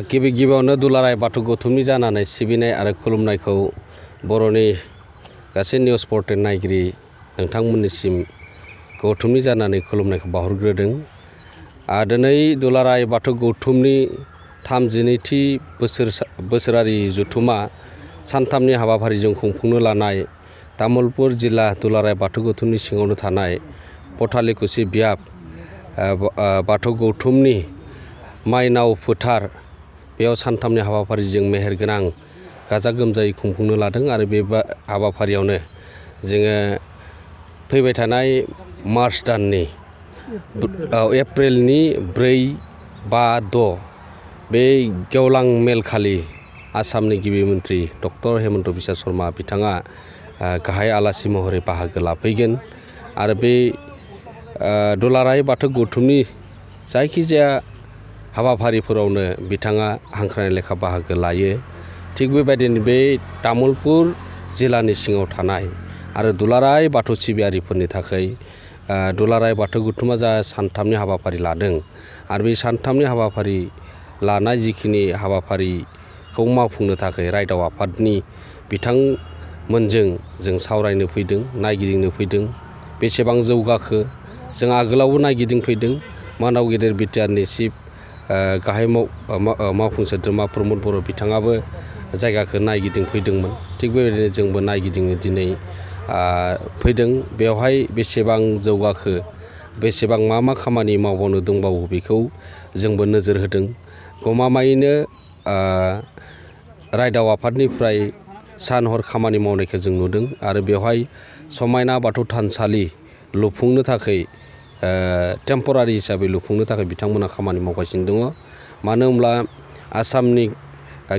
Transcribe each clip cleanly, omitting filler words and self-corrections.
गिबि गिबियावनो दुलाराय बाथौ गौथुमनि जानानै सिबिनाय आरो खुलुमनायखौ बर'नि गासै निउस पर्टेल नायगिरि नोंथांमोननिसिम गौथुमनि जानानै खुलुमनायखौ बावहरग्रोदों। दिनै दुलाराय बाथौ गौथुमनि 32थि बोसोरारि जथुमा सानथामनि हाबाफारिजों खुंफुंनो लानाय तामुलपुर जिल्ला दुलाराय बाथौ गौथुमनि सिङावनो थानाय पथालिकुसि बियाब बाथौ गौथुमनि माइनाव फोथार बेयाव सानथामनि हाबाफारिजों मेहेरगोनां गाजा गोमजायै खुंफुंनो लादों आरो बे हाबाफारियावनो जोङो फैबाय थानाय मार्च दाननि एप्रिलनि 4, 5, 6 बे गेवलां मेलखालि आसामनि गिबि मन्थ्रि डक्टर हेमन्त बिश्व शर्मा बिथाङा गाहाय आलासि महरै बाहागो लाफैगोन आरो बे दुलाराय बाथौ गौथुमनि जायखिजाया हाबाफारिफोरावनो बिथाङा हांख्रायनाय लेखा बाहागो लायो। थिग बेबायदिनो बे तामुलपुर जिल्लानि सिङाव थानाय आरो दुलाराय बाथौ सिबियारिफोरनि थाखाय दुलाराय बाथौ गौथुमा जा सानथामनि हाबाफारि लादों आरो बे सानथामनि हाबाफारि लानाय जिखिनि हाबाफारिखौ मावफुंनो थाखाय रायदाव आफादनि बिथांमोनजों जों सावरायनो फैदों, नायगिदिंनो फैदों। बेसेबां जौगाखो जों आगोलावबो नायगिदिंफैदों। मानाव गेदेर बिटिआरनि चिफ गाहाय मावफुं सोद्रोमा प्रमद बर' बिथाङाबो जायगाखौ नायगिदिंफैदोंमोन। थिग बेबायदिनो जोंबो नायगिदिंनो दिनै फैदों। बेवहाय बेसेबां जौगाखो, बेसेबां मा खामानि मावबावनो दंबावो बेखौ जोंबो नोजोर होदों। गमामायैनो रायदाव आफादनिफ्राय सान हर खामानि मावनायखौ जों नुदों आरो बेवहाय समायना बाथौ थानसालि लुफुंनो थाखाय टेम्परारि हिसाबै लुफुंनो थाखाय बिथांमोना खामानि मावगासिनो दङ। मानो होनब्ला आसामनि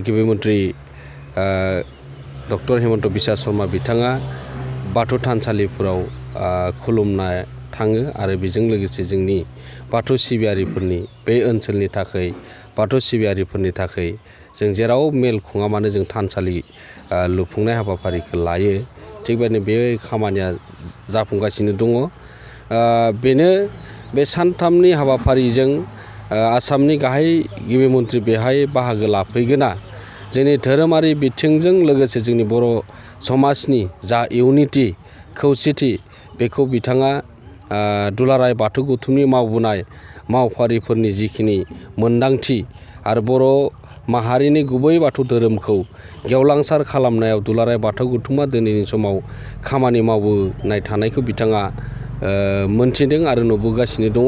गिबि मन्थ्रि डक्टर हेमन्त बिश्व शर्मा बिथाङा बाथौ थानसालिफोराव खुलुमनो थाङो आरो बेजों लोगोसे जोंनि बाथौ सिबियारिफोरनि बे ओनसोलनि थाखाय बाथौ सिबियारिफोरनि थाखाय जों जेराव मेल खुङा मानो जों थानसालि लुफुंनाय हाबाफारिखौ लायो। थिग बेबायदिनो बे खामानिया जाफुंगासिनो दङ। बेनो बे सानथामनि हाबाफारिजों आसामनि गाहाय गिबि मन्थ्रि बेहाय बाहागो लाफैगोना जोंनि धोरोमारि बिथिंजों लोगोसे जोंनि बर' समाजनि जा इउनिटि खौसेथि बेखौ बिथाङा दुलाराय बाथौ गौथुमनि मावबोनाय मावफारिफोरनि जिखिनि मोनदांथि आरो बर' माहारिनि गुबै बाथौ धोरोमखौ गेवलांसार खालामनायाव दुलाराय बाथौ गौथुमा दिनैनि समाव खामानि मावबोनाय थानायखौ बिथाङा मोनथिदों आरो नुबोगासिनो दङ।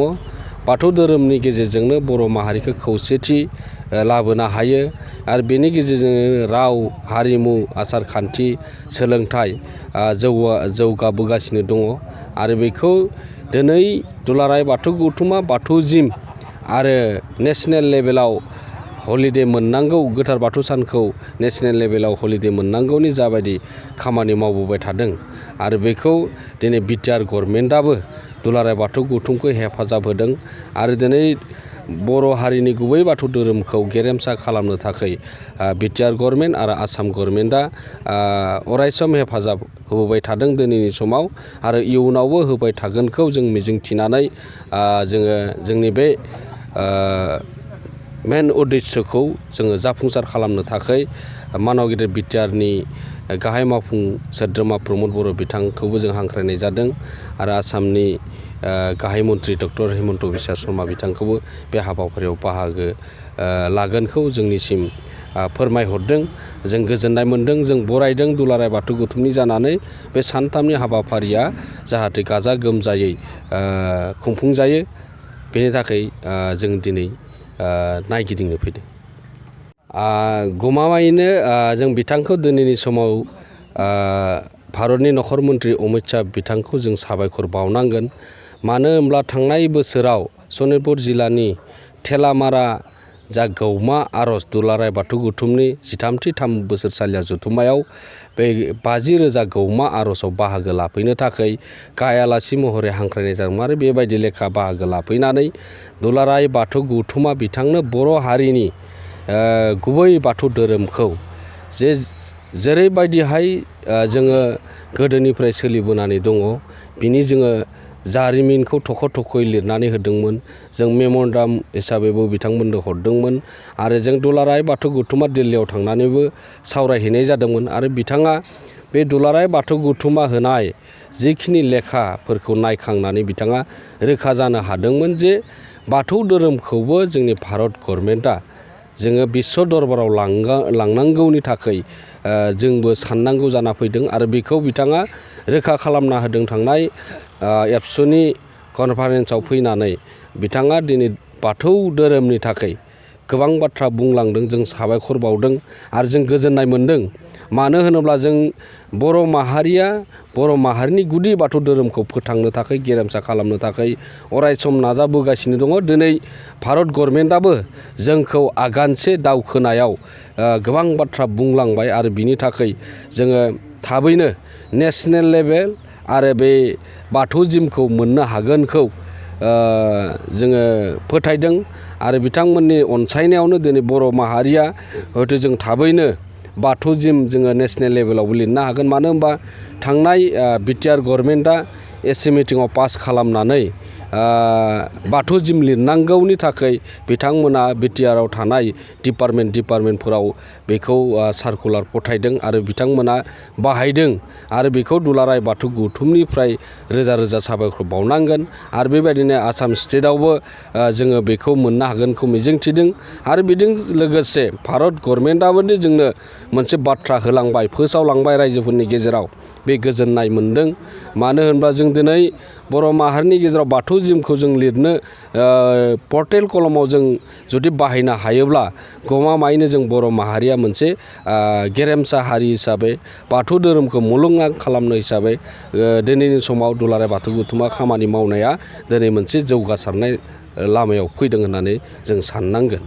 बाथौ धोरोमनि गेजेरजोंनो बर' माहारिखौ खौसेथि लाबोनो हायो आरो बेनि गेजेरजोंनो राव, हारिमु, आसार खान्थि, सोलोंथाइ जौगाबोगासिनो दङ आरो बेखौ दिनै दुलाराय बाथौ गौथुमा बाथौ जिम आरो नेसनेल लेभेलाव हलिडे मोननांगौ, गोथार बाथौ सानखौ नेसनेल लेभेलाव हलिडे मोननांगौनि जाबायदि खामानि मावबोबाय थादों आरो बेखौ दिनै बिटिआर गभर्नमेन्टआबो दुलाराय बाथौ गौथुमखौ हेफाजाब होदों आरो दिनै बर' हारिनि गुबै बाथौ धोरोमखौ गेरेमसा खालामनो थाखाय बिटिआर गभर्नमेन्ट आरो आसाम गभर्नमेन्टआ अरायसम हेफाजाब होबोबाय थादों दिनैनि समाव आरो इयुनावबो होबाय थागोनखौ जों मिजिंथिनानै जोङो जोंनि बे मेन उद्देस्यखौ जोङो जाफुंसार खालामनो थाखाय मानाव गेदेर बिटिआरनि गाहाय मावफुं सोद्रोमा प्रमद बर' बिथांखौबो जों हांख्रायनाय जादों आरो आसामनि गाहाय मन्थ्रि डक्टर हेमन्त बिश्व शर्मा बिथांखौबो बे हाबाफारियाव बाहागो लागोनखौ जोंनिसिम फोरमायहरदों। जों गोजोननाय मोन्दों, जों बरायदों दुलाराय बाथौ गौथुमनि जानानै बे सानथामनि हाबाफारिया जाहाथे गाजा गोमजायै खुंफुंजायो बेनि थाखाय जों दिनै नायगिदिंनो फैदों। गमामायैनो जों बिथांखौ दिनैनि समाव भारतनि नखर मन्थ्रि अमित शाह बिथांखौ जों साबायखर बावनांगोन। मानो होनब्ला थांनाय बोसोराव सनितपुर जिल्लानि थेलामारा जा गौमा आर'ज दुलाराय बाथौ गौथुमनि 13थि बोसोरसालिया जथुम्मायाव बे 50,000 गौमा आर'जआव बाहागो लाफैनो थाखाय गाहाय आलासि महरै हांख्रायनाय जादोंमोन आरो बेबायदि लेखा बाहागो लाफैनानै दुलाराय बाथौ गौथुमा बिथांनो बर' हारिनि गुबै बाथौ धोरोमखौ जेरैबायदिहाय जोङो गोदोनिफ्राय सोलिबोनानै दङ बिनि जोङो जारिमिनखौ थख' थख'यै लिरनानै होदोंमोन। जों मेम'रेन्डाम हिसाबैबो बिथांमोननो हरदोंमोन आरो जों दुलाराय बाथौ गौथुमा दिल्लीयाव थांनानैबो सावरायहैनाय जादोंमोन आरो बिथाङा बे दुलाराय बाथौ गौथुमा होनाय जिखिनि लेखाफोरखौ नायखांनानै बिथाङा रोखा जानो हादोंमोन जे बाथौ धोरोमखौबो जोंनि भारत गभर्नमेन्टआ जोङो बिश्व दरबाराव लांनांगौनि थाखाय जोंबो साननांगौ जाना फैदों आरो बेखौ बिथाङा रोखा खालामना होदों। थांनाय एबसुनि कनफारेन्सआव फैनानै बिथाङा दिनै बाथौ धोरोमनि थाखाय गोबां बाथ्रा बुंलांदों। जों साबायखर बावदों आरो जों गोजोननाय मोनदों। मानो होनोब्ला जों बर' माहारिनि गुदि बाथौ धोरोमखौ फोथांनो थाखाय गेरेमसा खालामनो थाखाय अरायसम नाजाबोगासिनो दङ। दिनै भारत गभर्नमेन्टआबो जोंखौ आगानसे दावखोनायाव गोबां बाथ्रा बुंलांबाय आरो बिनि थाखाय जोङो थाबैनो नेशनेल लेभेल आरो बे बाथौ जिमखौ मोननो हागोनखौ जोङो फोथायदों आरो बिथांमोननि अनसायनायावनो दिनै बर' माहारिया हयथ' जों थाबैनो बाथौ जिम जोङो नेशनेल लेभेलावबो लिरनो हागोन। मानो होनबा थांनाय बिटिआर गभर्नमेन्टआ एस्टिमेटिंआव पास खालामनानै बाथौ जिम लिरनांगौनि थाखाय बिथांमोना बिटिआरआव थानाय डिपार्टमेन्टफोराव बेखौ सार्कुलार फथायदों आरो बिथांमोना बाहायदों आरो बेखौ दुलाराय बाथौ गौथुमनिफ्राय रोजा रोजा साबायखर बावनांगोन आरो बेबायदिनो आसाम स्टेटआवबो जोङो बेखौ मोननो हागोनखौ मिजिंथिदों आरो बेजों लोगोसे भारत गभर्नमेन्टआबो जोंनो मोनसे बाथ्रा होलांबाय, फोसावलांबाय रायजोफोरनि गेजेराव बे गोजोननाय मोनदों। मानो होनब्ला जों दिनै बर' माहारिनि गेजेराव बाथौ जिमखौ जों लिरनो पर्टेल कलमाव जों जुदि बाहायनो हायोब्ला गमामायैनो जों बर' माहारिया मोनसे गेरेमसा हारि हिसाबै बाथौ धोरोमखौ मुलुगनां खालामनो हिसाबै दिनैनि समाव दुलाराय बाथौ गौथुमा खामानि मावनाया दिनै मोनसे जौगासारनाय लामायाव फैदों होननानै जों साननांगोन।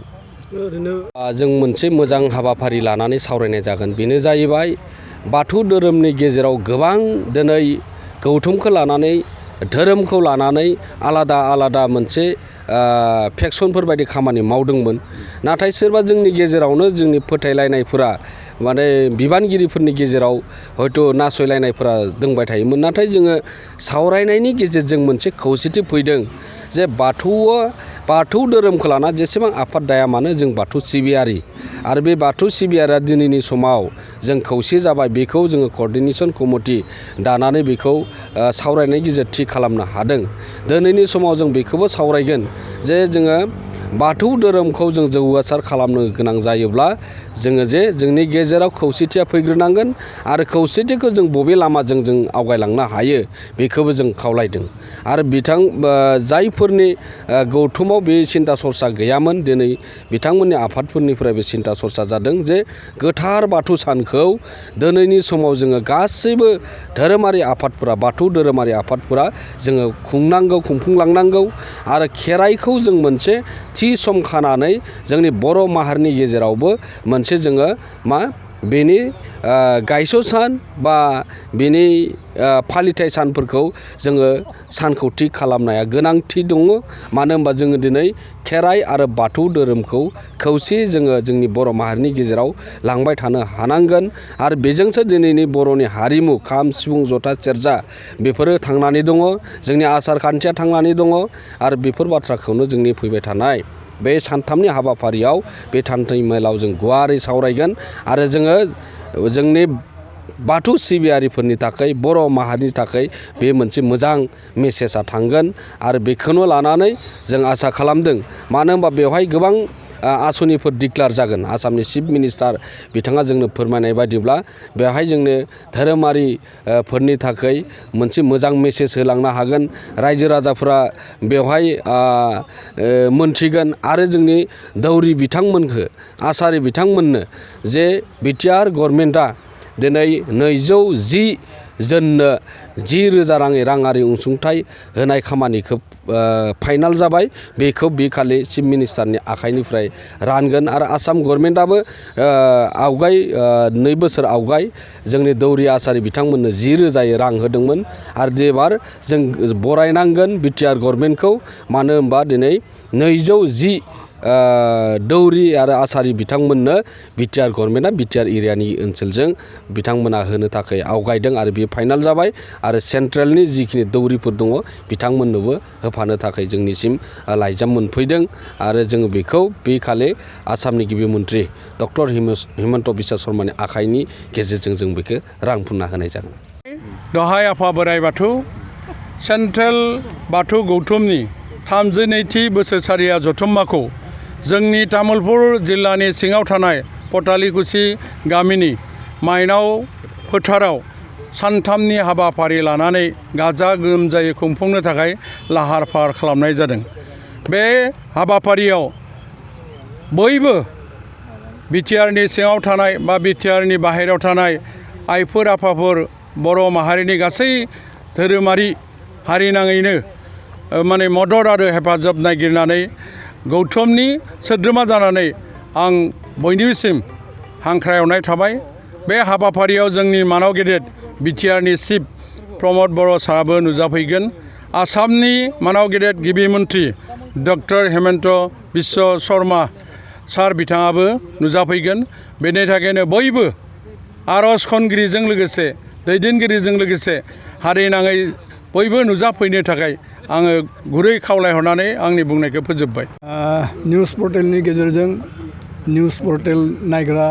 जों मोनसे मोजां हाबाफारि लानानै सावरायनाय जागोन। बेनो जाहैबाय बाथौ धोरोमनि गेजेराव गोबां दिनै गौथुमखौ लानानै धोरोमखौ लानानै आलादा आलादा मोनसे फेक्सनफोर बायदि खामानि मावदोंमोन। नाथाय सोरबा जोंनि गेजेरावनो जोंनि फोथायलायनायफोरा माने बिबानगिरिफोरनि गेजेराव हयथ' नासयलायनायफोरा दंबाय थायोमोन। नाथाय जोङो सावरायनायनि गेजेरजों मोनसे खौसेथि फैदों जे बाथौ धोरोमखौ लाना जेसेबां आफाद दाया मानो जों बाथौ सिबियारि आरो बे बाथौ सिबियारिया दिनैनि समाव जों खौसे जाबाय। बेखौ जोङो कअर्डिनेसन कमिटि दानानै बेखौ सावरायनायनि गेजेरजों थि खालामनो हादों। दिनैनि समाव जों बेखौबो सावरायगोन जे जोङो बाथौ धोरोमखौ जों जौगासार खालामनो गोनां जायोब्ला जोङो जे जोंनि गेजेराव खौसेथिया फैग्रोनांगोन आरो खौसेथिखौ जों बबे लामाजों जों आवगायलांनो हायो बेखौबो जों खावलायदों। आरो जायफोरनि गौथुमाव बे सिन्ता सरसा गैयामोन दिनै बिथांमोननि आफादफोरनिफ्रायबो सिन्ता सरसा जादों जे गोथार बाथौ सानखौ दिनैनि समाव जोङो गासैबो धोरोमारि आफादफोरा बाथौ धोरोमारि आफादफोरा जोङो खुंफुंलांनांगौ आरो खेराइखौ जों मोनसे थि सम खानानै जोंनि बर' माहारिनि गेजेरावबो मोनसे जोङो बेनि गायस' सान बा बेनि फालिथाय सानफोरखौ जोङो सानखौ थि खालामनाया गोनांथि दङ। मानो होनबा जोङो दिनै खेराइ आरो बाथौ धोरोमखौ खौसेयै जोङो जोंनि बर' माहारिनि गेजेराव लांबाय थानो हानांगोन आरो बेजोंसो दिनैनि बर'नि हारिमु खाम सिफुं जथा सेरजा बेफोरो थांनानै दङ, जोंनि आसार खान्थिया थांनानै दङ आरो बेफोर बाथ्राखौनो जोंनि फैबाय थानाय बे सानथामनि हाबाफारियाव बे थान्दै मेलाव जों गुवारै सावरायगोन आरो जोङो जोंनि बाथौ सिबियारिफोरनि थाखाय बर' माहारिनि थाखाय बे मोनसे मोजां मेसेजआ थांगोन आरो बेखौनो लानानै जों आसा खालामदों। मानो होनबा बेवहाय गोबां आसनिफोर डिक्लेयार जागोन। आसामनि चिफ मिनिस्टार बिथाङा जोंनो फोरमायनाय बायदिब्ला बेवहाय जोंनो धोरोमारिफोरनि थाखाय मोनसे मोजां मेसेज होलांनो हागोन। रायजो राजाफोरा बेवहाय मोनथिगोन आरो जोंनि दौरि बिथांमोनखौ आसारि बिथांमोननो जे बिटिआर गभर्नमेन्टआ दिनै 210 जननो 10,000 राङारि अनसुंथाइ होनाय खामानिखौ फाइनाल जाबाय। बेखौ बे खालि चिफ मिनिस्टारनि आखाइनिफ्राय रानगोन आरो आसाम गभर्नमेन्टआबो 2 बोसोर आवगाय जोंनि दौरि आसारि बिथांमोननो 10,000 रां होदोंमोन आरो एबार जों बरायनांगोन बिटिआर गभर्नमेन्टखौ। मानो होनबा दिनै 210 दौरि आरो आसारि बिथांमोननो बिटिआर गभर्नमेन्टआ बिटिआर एरियानि ओनसोलजों बिथांमोना होनो थाखाय आवगायदों आरो बेयो फाइनाल जाबाय आरो सेन्ट्रेलनि जिखिनि दौरिफोर दङ बिथांमोननोबो होफानो थाखाय जोंनिसिम लाइजाम मोनफैदों आरो जोङो बेखौ बे खालि आसामनि गिबि मन्त्रि डक्टर हिमन्त बिश्व शर्मानि आखाइनि गेजेरजों जों बेखौ रानफुंना होनाय जागोन। दहाय आफा बोराइ बाथौ सेन्ट्रेल बाथौ गौथुमनि 32थि बोसोरसालिया जथुम्माखौ जोंनि तामुलपुर जिल्लानि सिङाव थानाय पटालिकुसि गामिनि माइनाव फोथाराव सानथामनि हाबाफारि लानानै गाजा गोमजायै खुंफुंनो थाखाय लाहार फाहार खालामनाय जादों। बे हाबाफारियाव बयबो बिटिआरनि सिङाव थानाय बा बिटिआरनि बाहेरायाव थानाय आइफोर आफाफोर बर' माहारिनि गासै धोरोमारि हारिनाङैनो माने मदद आरो हेफाजाब नागिरनानै गौथुमनि सोद्रोमा जानानै आं बयनिसिम हांख्रायहरनाय थाबाय। बे हाबाफारियाव जोंनि मानाव गेदेर बिटिआरनि चिफ प्रमद बर' साराबो नुजाफैगोन। आसामनि मानाव गेदेर गिबि मन्त्रि डक्टर हिमन्त बिश्व शर्मा सार बिथाङाबो नुजाफैगोन। बेनि थाखायनो बयबो आर'ज खनगिरिजों लोगोसे दैदेनगिरिजों लोगोसे हारिनाङै बयबो नुजाफैनो थाखाय आङो गुरै खावलायहरनानै आंनि बुंनायखौ फोजोबबाय। निउस पर्टेलनि गेजेरजों निउस पर्टेल नायग्रा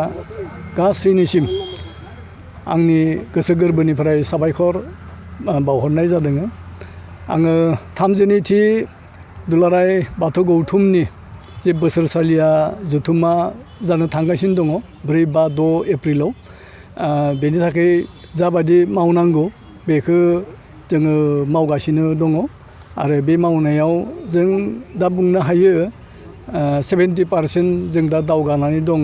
गासैनिसिम आंनि गोसो गोरबोनिफ्राय साबायखर बावहरनाय जादों। आङो 32थि दुलाराय बाथौ गौथुमनि जे बोसोरसालिया जथुम्मा जानो थांगासिनो दङ 4, 5, 6 एप्रिलाव बेनि थाखाय जाबायदि मावनांगौ बेखौ जोङो मावगासिनो दङ आरो बे मावनायाव जों दा बुंनो हायो 70% जों दा दावगानानै दङ।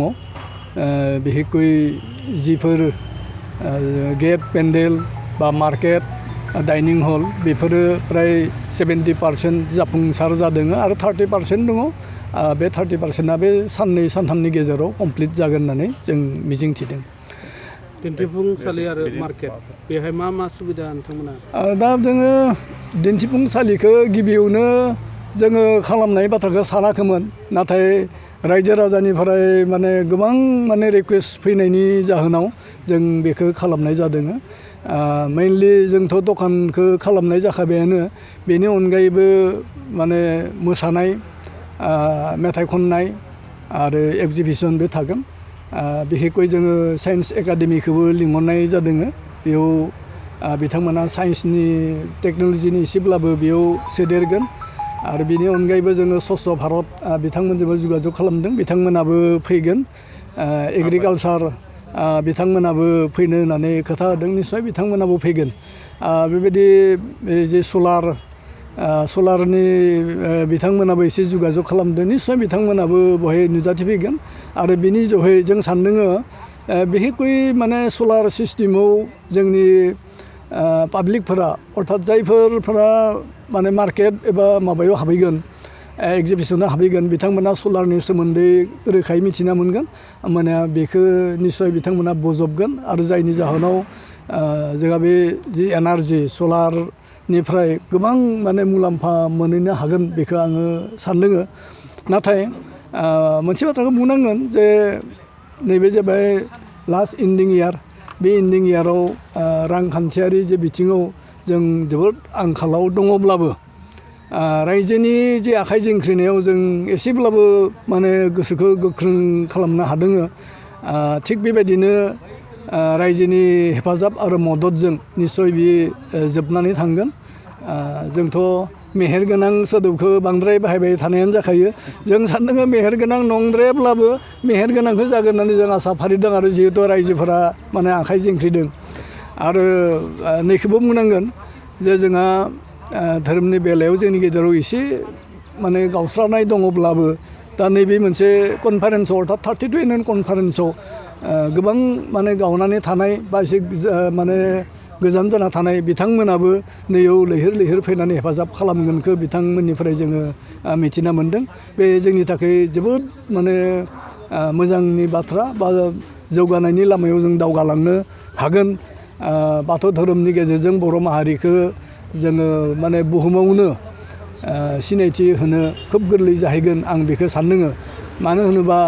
बिखेखै जिफोर गेट पेन्डेल बा मार्केट डाइनिं हल बेफोरो प्राय 70% जाफुंसार जादों आरो 30% दङ। बे 30%आ बे साननै सानथामनि गेजेराव कमप्लिट जागोन होननानै जों मिजिंथिदों। दिन्थिफुंसालि आरो मार्केट बेहाय मा सुबिदा नोंथांमोना? दा जोङो दिन्थिफुंसालिखौ गिबियावनो जोङो खालामनाय बाथ्राखौ सानाखैमोन, नाथाय रायजो राजानिफ्राय माने गोबां माने रिकुवेस्ट फैनायनि जाहोनाव जों बेखौ खालामनाय जादों। मेइनलि जोंथ' दखानखौ खालामनाय जाखाबायानो, बेनि अनगायैबो माने मोसानाय, मेथाइ खननाय आरो एक्जिबिसनबो थागोन। बिखेखै जोङो साइन्स एकाडेमिखौबो लिंहरनाय जादों। बेयाव बिथांमोना साइन्सनि टेक्न'लजिनि एसेब्लाबो बेयाव सोदेरगोन आरो बेनि अनगायैबो जोङो स्वच्छ भारत बिथांमोनजोंबो जगाजग खालामदों, बिथांमोनाबो फैगोन। एग्रिकालसार बिथांमोनाबो फैनो होननानै खोथा होदों, निस्सय बिथांमोनाबो फैगोन। बेबायदि जे सलारनि बिथांमोनाबो एसे जगाजग खालामदों, निस्सय बिथांमोनाबो बेवहाय नुजाथिफैगोन आरो बिनि जोहै जों सानदों बिखेखै माने सलार सिस्टेमाव जोंनि पाब्लिकफोरा अर्थात जायफोरा माने मार्केट एबा माबायाव हाबहैगोन, एक्जिबिसनाव हाबहैगोन, बिथांमोना सलारनि सोमोन्दै रोखायै मिथिना मोनगोन। माने बेखौ निस्सय बिथांमोना बजबगोन आरो जायनि जाहोनाव जोंहा बे जि एनार्जि सलारनिफ्राय गोबां माने मुलाम्फा मोनहैनो हागोन बेखौ आङो सानदों। नाथाय मोनसे बाथ्राखौ बुंनांगोन जे नैबे जाबाय लास्ट इन्डिं इयार। बे इन्डिं इयाराव रांखान्थियारि जे बिथिङाव जों जोबोद आंखालाव दङब्लाबो रायजोनि जे आखाइ जोंख्रिनायाव जों एसेब्लाबो माने गोसोखौ गोख्रों खालामनो हादों। थिग बेबायदिनो रायजोनि हेफाजाब आरो मददजों निस्सय बे जोबनानै थांगोन। जोंथ' मेहेरगोनां सोदोबखौ बांद्राय बाहायबाय थानायानो जाखायो। जों सानदों मेहेरगोनां नंद्रायाब्लाबो मेहेरगोनांखौ जागोन होननानै जों आसा फारिदों आरो जिहेतु रायजोफोरा माने आखाइ जोंख्रिदों। आरो नैखौबो बुंनांगोन जे जोंहा धोरोमनि बेलायाव जोंनि गेजेराव एसे माने गावस्रानाय दङब्लाबो दा नैबे मोनसे कनफारेन्सआव अर्थात 32 एनुवेल कनफारेन्सआव गोबां माने गावनानै थानाय बा एसे माने गोजान जाना थानाय बिथांमोनाबो नैयाव लैहोर फैनानै हेफाजाब खालामगोनखौ बिथांमोननिफ्राय जोङो मिथिना मोन्दों। बे जोंनि थाखाय जोबोद माने मोजांनि बाथ्रा बा जौगानायनि लामायाव जों दावगालांनो हागोन। बाथौ धोरोमनि गेजेरजों बर' माहारिखौ जोङो माने बुहुमावनो सिनायथि होनो खोब गोरलै जाहैगोन आं बेखौ सानदों मानो होनोबा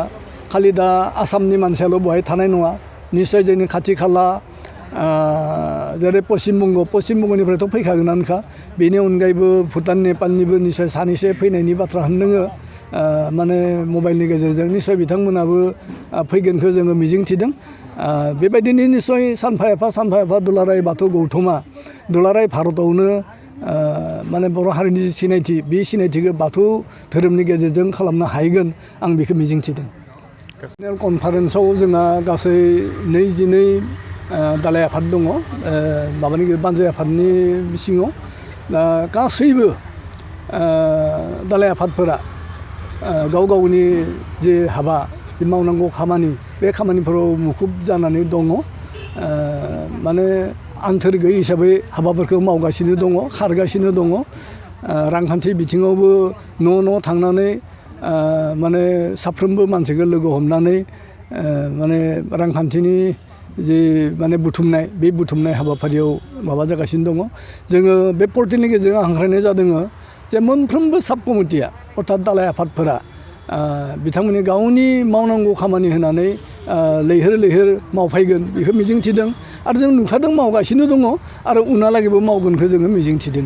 खालि दा आसामनि मानसियाल' बेवहाय थानाय नङा निस्सय जोंनि खाथि खाला जेरै पश्चिमबंगनिफ्रायथ' फैखागोनानोखा बेनि अनगायैबो भुटान नेपालनिबो निस्सय सानैसो फैनायनि बाथ्रा होनदों माने मबाइलनि गेजेरजों निस्सय बिथांमोनाबो फैगोनखौ जोङो मिजिंथिदों बेबायदिनो निस्सय सानफा एफा दुलाराय बाथौ गौथुमा दुलाराय भारतावनो माने बर' हारिनि सिनायथि बे सिनायथिखौ बाथौ धोरोमनि गेजेरजों खालामनो हाहैगोन आं बेखौ मिजिंथिदों नेसनेल कनफारेन्सआव जोंहा गासै 22 दालाय आफाद दङ माबानि बानजाय आफादनि सिङाव दा गासैबो दालाय आफादफोरा गाव गावनि जे हाबा बे मावनांगौ खामानि बे खामानिफोराव मुखुब जानानै दङ माने आन्थोर गैयै हिसाबै हाबाफोरखौ मावगासिनो दङ खारगासिनो दङ रांखान्थि बिथिङावबो न' थांनानै माने साफ्रोमबो मानसिखौ लोगो हमनानै माने रांखान्थिनि जे माने बुथुमनाय हाबाफारियाव माबा जागासिनो दङ जोङो बे पर्टेलनि गेजेरजों हांख्रायनाय जादों जे मोनफ्रोमबो साब कमिटिया अर्थात दालाय आफादफोरा बिथांमोननि गावनि मावनांगौ खामानि होनानै लैहोर मावफैगोन बेखौ मिजिंथिदों आरो जों नुखादों मावगासिनो दङ आरो उनहालागैबो मावगोनखौ जोङो मिजिंथिदों